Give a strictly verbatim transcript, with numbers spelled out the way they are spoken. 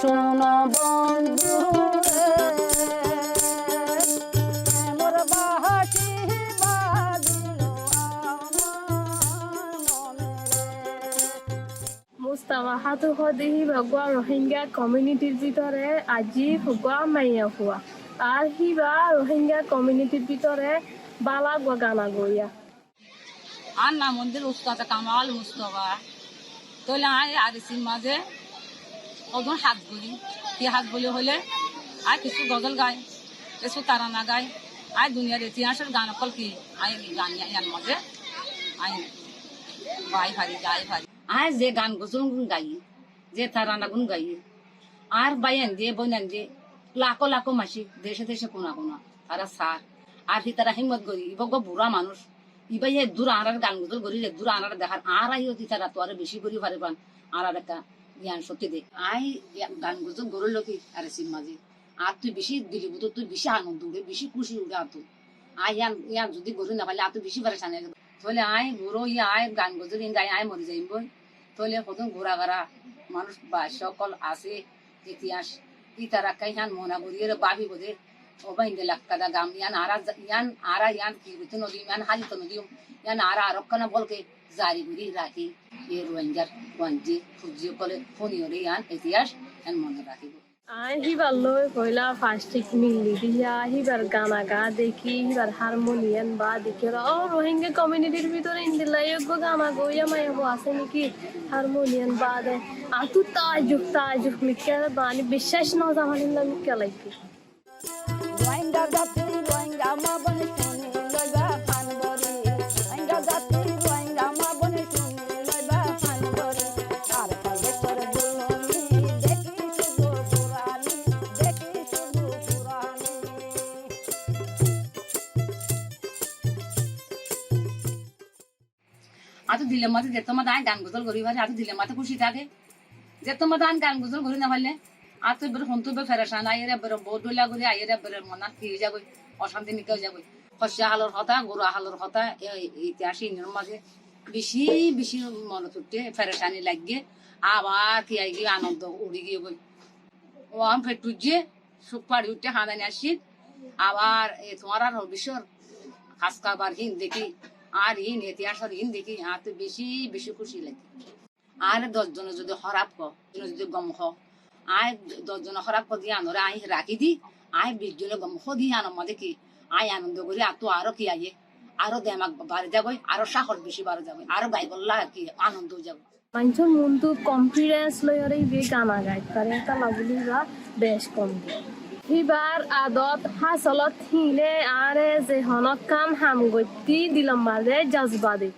Cúno bondú re, prémor báci bazilo amár mone re. Mustafa Hatu hoó de híba eggúa Rohingya community r bútore ajib eggúa maiyafua. Ar híba Rohingya community r bútore bála eggúa gana goijja. Añár nam óilde Ustat Kamal Mustafa. Tóile aññí aresir mazé hodún ham gorí. Ki ham gorí hoilé, aññí kissú gozól gai, kissú tarana gai. Aññí duniyar itihásor gan ókkol ki, aññí gan yián mazé aññí bai fari, gai fari. Aññí ze gan gozól gún gaiyí, ze tarana gún gaiyí, añár báiyain de, bóinain de, lakó lakó maincé, dece dece, kuna kuna, tará saár. Ar hítara hímmot gorí, ibá eggúa burá manúic. Ibáye eddúr añárar gan gozól gorír, eddúr añárar dehár, añára yó ítarattú aró bicí gorí faribán, añárar ekká yián cókti de. Aññí gan gozól gorólla ki aresir mazé, añáttu bicí dile bútottu bicí anondo uçé, bicí kúci uçé añáttu. Aññí yián, yián zudi gorí nofaillé añáttu bicí ferecani óiye. Tóile aññí buró, yí aññí gan gozól iín gai aññí mori zaiyum goi. Tóile hodún gura gara manúic baiccá ókkol asé, itihás, ítara ekká yián mone goríyore báfibo de, ó bái, inde lakkada gam, yián añára, yián añára yián ki goittó nodiyum, yián hálittó nodiyum, yián añára arókkána bólke zari gorí rakí, e Rohingyar fuain zé, fuain zé ókkole fúniyore yián itihás yián mone rakíbo. Aññí híbar lói foóila fañs thík milli diyá, híbar gana gaa dekí, híbar harmoniyan baa dekí, ó Rohingya community r bútore endilla eggúa gana goijja maiyafua asé néki, harmoniyan baa de. Añáttu taajjub, taajjub mikká, mani biccác no za, mani endilla mikká laiggé. Rohingya zati, Rohingya maa boin cúni loiba fán bóri. Rohingya zati, Rohingya maa boin cúni loiba fán bóri. Ar kal decor zulumi dekí cúdu furani, dekí cúdu furani. Añáttu dilor mazé zettót mazé aññí gan gozól gorí fari, añáttu dilor mazé kúci táke. Zettót mazé aññí gan gozól gorí nofaillé, añáttu ebbere hontú ebbere ferecan, aiyóre ebbere bout dhoilla gorí, aiyóre ebbere mon ki ói zagói, ocánti mikká ói zagói. Hoiccá hálor hotá, gura hálor hotá, e itihás inor mazé bicí bicí monot uiththé, ferecani laiggé, abar ki aigiyói, anondo uçí giyói goi. Ó añár feth fuijjé, cúk fari uiththé, hañdani aiccé, abar e tuáñrar hobicót hás kabar hín dekí, añár hín itihásor hín dekí, añáttu bicí bicí kúci laiggé. Añáre doc zone zodi hóraf hoó, zone zodi gom hoó, aññí doc zone hóraf hoó de yíanore aññí rakí di, aññí bic zone gom hoó de yíanor mazé ki, aññí anondo gorí, añáttu aró ki aiyé, aró demak bari zagói, aró cáhos bicí bari zagói, aró gaibolla ki anondo ói zagói. Maincór muúntu confidence loiyóre íba gana gai fare, hétolla buli íba bec kom de. Íbar adot hásolot híle añáre ze honókkan ham goittí dilor mazé jozba de.